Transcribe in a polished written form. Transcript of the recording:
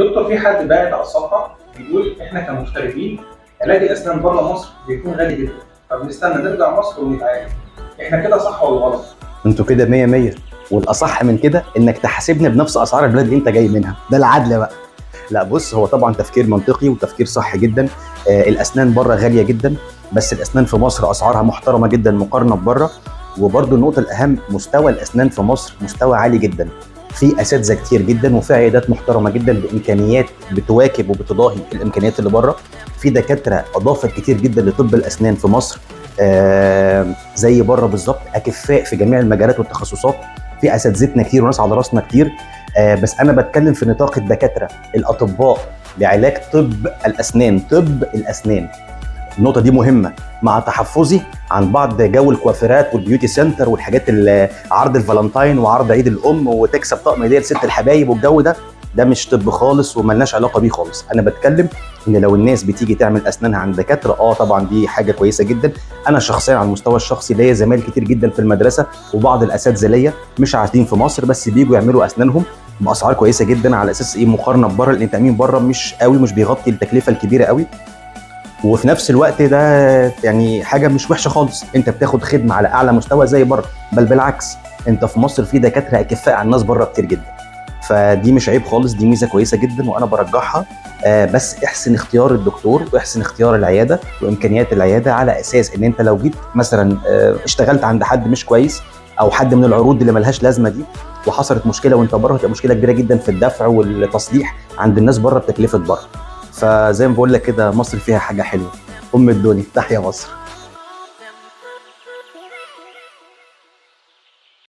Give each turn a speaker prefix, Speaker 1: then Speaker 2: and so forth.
Speaker 1: دكتور، في حد باعت على الصفحة بيقول احنا كمغتربين علاج الاسنان بره مصر بيكون غالي جدا، فبنستنى نرجع مصر ونتعالج. احنا كده صح ولا غلط؟
Speaker 2: انتوا كده مية مية. والاصح من كده انك تحاسبنا بنفس اسعار البلد اللي انت جاي منها، ده العدل بقى. لا بص، هو طبعا تفكير منطقي وتفكير صح جدا. الاسنان بره غالية جدا، بس الاسنان في مصر اسعارها محترمه جدا مقارنة ببره. وبرده النقطة الاهم، مستوى الاسنان في مصر مستوى عالي جدا، في اساتذة كتير جدا وفي عيادات محترمه جدا بامكانيات بتواكب وبتضاهي الامكانيات اللي بره. في دكاترة اضافت كتير جدا لطب الاسنان في مصر، زي بره بالظبط، اكفاء في جميع المجالات والتخصصات. في اساتذتنا كتير وناس على راسنا كتير. بس انا بتكلم في نطاق الدكاترة الاطباء لعلاج طب الاسنان. طب الاسنان النقطة دي مهمه، مع تحفظي عن بعض جو الكوافيرات وال beauty center والحاجات اللي عرض الفالنتاين وعرض عيد الام وتكسب طقم هديه لست الحبايب والجو ده، ده مش طب خالص وملناش علاقة بيه خالص. انا بتكلم ان لو الناس بتيجي تعمل اسنانها عند دكاتره، طبعا دي حاجة كويسة جدا. انا شخصيا على المستوى الشخصي ليا زمايل كتير جدا في المدرسة وبعض الاساتذة ليا مش قاعدين في مصر، بس بيجوا يعملوا اسنانهم باسعار كويسة جدا على اساس ايه؟ مقارنة ببره، لان التامين بره مش قوي، مش بيغطي التكلفة الكبيرة قوي. وفي نفس الوقت ده يعني حاجة مش وحشة خالص، انت بتاخد خدمة على اعلى مستوى زي بره، بل بالعكس انت في مصر في دكاترة اكفاء عن الناس بره كتير جدا. فدي مش عيب خالص، دي ميزة كويسة جدا وانا برجحها. بس احسن اختيار الدكتور واحسن اختيار العيادة وامكانيات العياده، على اساس ان انت لو جيت مثلا اشتغلت عند حد مش كويس او حد من العروض اللي ملهاش لازمه دي وحصلت مشكلة وانت بره، هتبقى مشكلة كبيرة جدا في الدفع والتصليح عند الناس بره بتكلفه بره. فزي ما بقول لك كده، مصر فيها حاجة حلوة ام الدنيا. تحيا مصر.